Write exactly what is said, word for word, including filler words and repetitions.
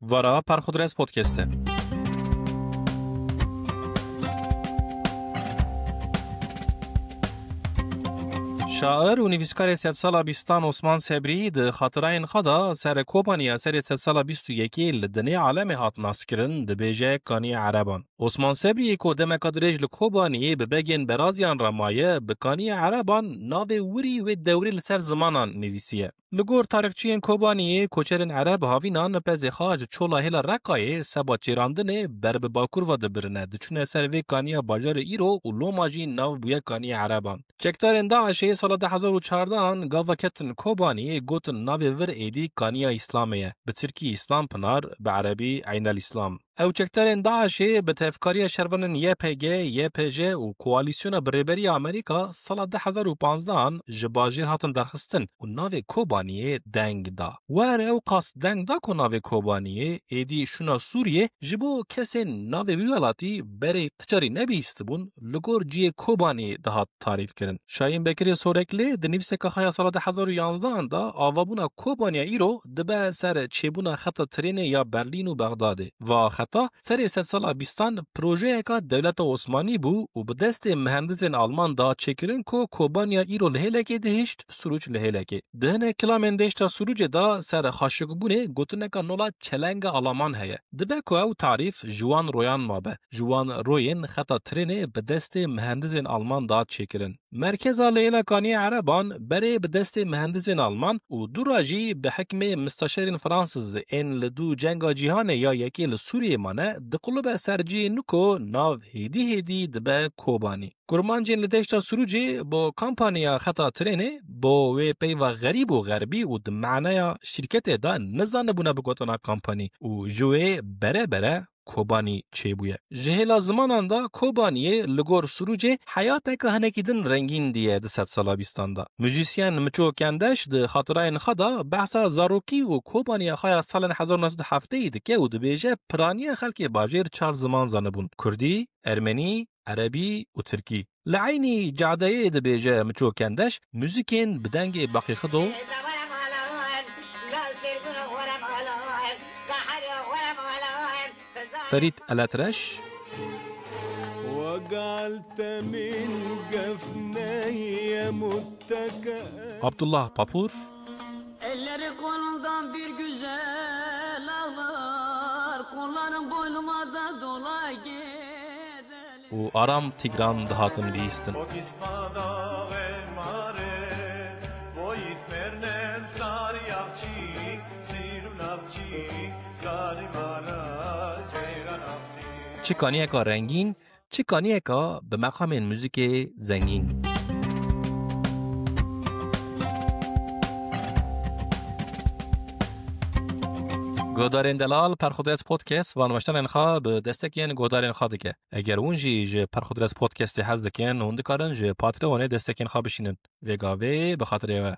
Vara Perxudres Podcast e. Şair û nivîskarê sedsala bîstan Osman Sebrî di xatirayên xwe de ser Kobaniya serê sedsala bîst û yekê li dinê alemê hat naskirin, dibêje Kaniyê Ereban. Osman Sebrî, ku demeka dirêj li Kobaniyê bi begên beraziyan re maye, bi Kaniyê Ereban navê wirî wê dewrê li ser zimanan nivîsiye. Li gor tarîxçiyên Kobaniyê, koçerên Ereb havînan pezê xwe ji çola hêla Reqayê seba çêrandinê ber bi bakur ve dibirine, diçûne ser vê kaniya bajarê îro û loma jî nav bûye Kaniyê Ereban. Çekdarên DAIŞê sala du hezar û çardehan gava ketin Kobaniyê, gotin navê vir êdî Kaniya Îslamê ye, bi tirkî Îslam Pinar, bi erebî Eyn el Îslam. Ew çekdarên DAIŞê bi tevkariya şervanên Y P G, Y P J û koalîsyona bi rêberiya Amerîka sala du hezar û panzdehan ji bajêr hatin derxistin û navê Kobaniyê deng da. Wer ew qas deng da ku navê Kobaniyê êdî şûna Sûriyê ji bo kesên navê wî welatî berê ti carî nebihîstibûn, li gor cihê Kobaniyê dihat tarîfkirin. Şahîn Bekirê Sorekli di nivîseka xwe ya sala du hezar û yanzdehan de avabûna Kobaniya îro dibe ser çêbûna xeta trênê ya Berlîn û Bexdadê. Va xeta serê sedsala bîstan projeyeka dewleta Osmanî bû û bi destê mihendisên Alman da çêkirin ku Kobaniya îro li hêlekê dihişt, Suruc li hêlekê. Di hinek kilamên Deşta Surucê de ser xaşikbûnê gotineka nola çelenga Alaman heye. Dibe ku ew tarîf ji wan royan mabe. Ji wan royên xeta trênê bi destê mihendisên Alman da çêkirin. Merkeza li hêla Kaniyê Ereban berê bi destê mihendisên Alman û dûra jî bi hikmê misteşarên Fransiz ên li dû cenga cîhanê ya yekê li Sûriyê mane, diqulube ser cihê nû ku nav hêdî hêdî dibe Kobanî. Kurmancên li Deşta Surucê bo kampaniya xeta trênê bo wê peyva xerîb û xerbî û di maneya şîrketê de nizanibûne bi gotina kampanî û ji wê bere bere Kobanî çêbûye. Ji hêla zimanan de Kobaniyê li gor Surucê heyateke hinekî din rengîn diye di sedsala bîstan de. Muzîsyen Miço Kendeş di xatirayên xwe de behsa zarokî û Kobaniya xwe ya salên hezar û neh sed û heftê dike û dibêje piraniya xelkê bajêr çar ziman zanibûn: Kurdî, Ermenî, Erebî û Tirkî. Li eynî cadeyê dibêje Miço Kendeş, muzîkên bi dengê Baqî Xido, Ferît Eletreş, وقالت من قفني متكئ Abdullah Papur, Elleri kolundan bir güzel ağlar, kolların boynuma da dola gidelim. û Aram Tîgran dihatin bihîstin. Çi kaniyeka rengîn, çi kaniyeka bi meqamên muzîkê zengîn. Guhdarên delal, Perxudres Podcast van weşanên xwe bi destekên guhdarên xwe dike. Eger hûn jî ji Perxudres Podcastê hez dikin, hûn dikarin ji Patreonê destekên xwe bişînin. Vê gavê bi xatirê we.